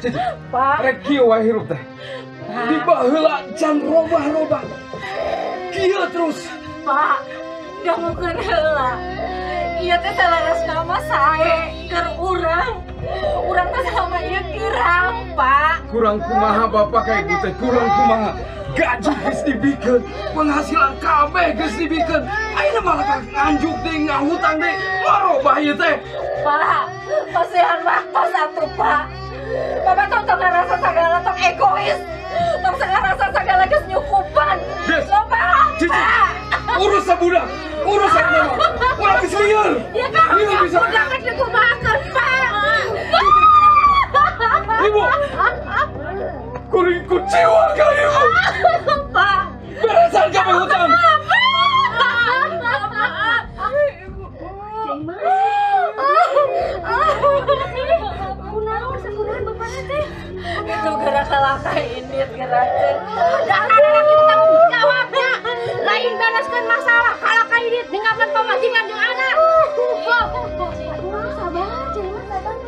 Cici. Pak. Rek kieu wae hirup teh. Di baheula can robah-robah. Kieu terus. Pak, dangukeun heula. Ieu teh salarasna mah sae keur urang. Urang teh selama ieu kirang, Pak. Kurang kumaha bapak ka ibu teh, kurang kumaha. Gaji geus dibikeun, penghasilan kabeh geus dibikeun. Ayeuna malah ka nganjuk deui, ngahutang deui. Marobah ieu teh. Pak, pasihan waktu atuh, Pak. Bapak tong tong ngarasa sagala tong egois. Tong ngarasa sagala geus nyukupan. Geus. Loba, Cici, Pak. Urus sabudak. Urus sabudak. Urang geus lieur. Ya kan, Lieur bisa. Budak rek dikumahakeun, Pak. Ibu. Kuring kuciwa ka ibu. Pak. Beresan kabeh hutang. Ceng Mas. Kunaon sakunaon bapakna teh? Itu gerak kalaka ini gerak. Dasar anak kita tanggung jawabnya. Lain bereskeun masalah kalaka ini ninggalkeun pamajikan jeung anak. Aduh, sabar, Ceng Mas, sabar.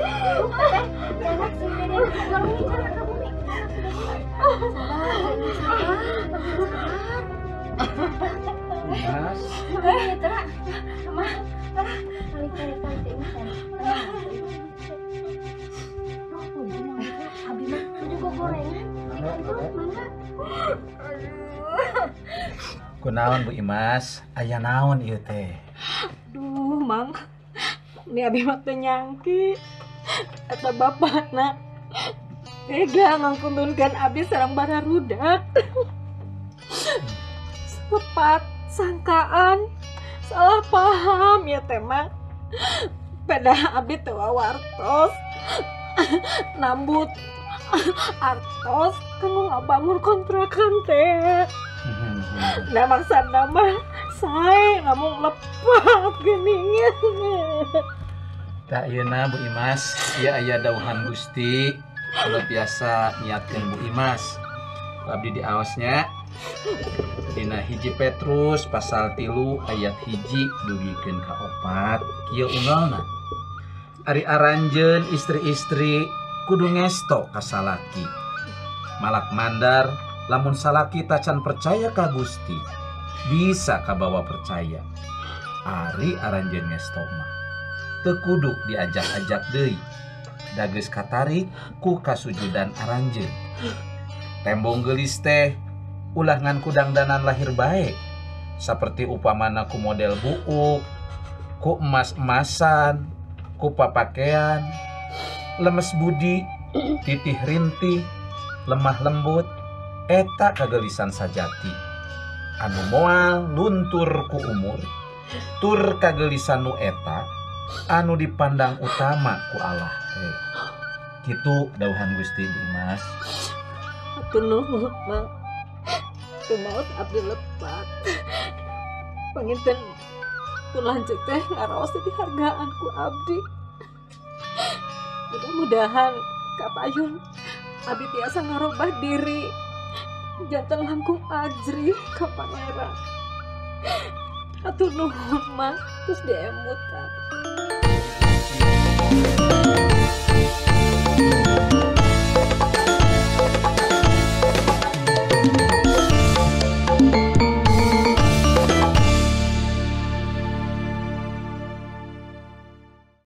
Teh, janak si Dede warung janak ka bumi. Sabar, Ceng Mas, sabar. Mas. Mah, tera. Mah, tera. Tarik, tarik, tarik, Ceng Mas, tarik. Abi mah juga gorengan. Ikan terus mangga. Kunaon Bu Imas, aya naon ieu teh? Duh, Mang. Ini abi mah teu nyangki. Eta bapakna tega ngangkuntunkeun abi sareng bararudak. Sepat sangkaan, salah paham ya teh mah. Pada abi teu wartos. Nambut artos kanggo ngabangun kontrakan teh. Nah maksudna mah sae namung lepat geuningan. Tah ieuna Bu Imas, ieu aya dauhan Gusti anu biasa niatkeun Bu Imas. Abdi diaosnya dina 1 Petrus pasal 3 ayat 1 dugikeun ka 4 kieu unggalna. Ari aranjeun istri-istri kudu ngesto ka salaki. Malak mandar lamun salaki tacan percaya ka Gusti, bisa kabawa percaya. Ari aranjeun ngesto mah teu kudu diajak-ajak deui. Da geus katarik ku kasujudan aranjeun. Tembong geulis teh ulah ngan ku dangdanan lahir bae. Saperti upamana ku model buuk, ku emas-emasan, ku papakean, lemes budi, titih rintih, lemah lembut, eta kagelisan sajati. Anu moal luntur ku umur, tur kagelisan nu eta anu dipandang utama ku Allah teh. Kitu dauhan Gusti Bu Imas. Hatur nuhun, Mang. Kumaot abdi lepat. Panginten pun lanjut teh ngaraos dihargaan ku abdi. Mudah-mudahan kapayun abdi tiasa ngarobah diri janten langkung ajri ka Pangeran. Hatur nuhun, Mang, terus diemutan.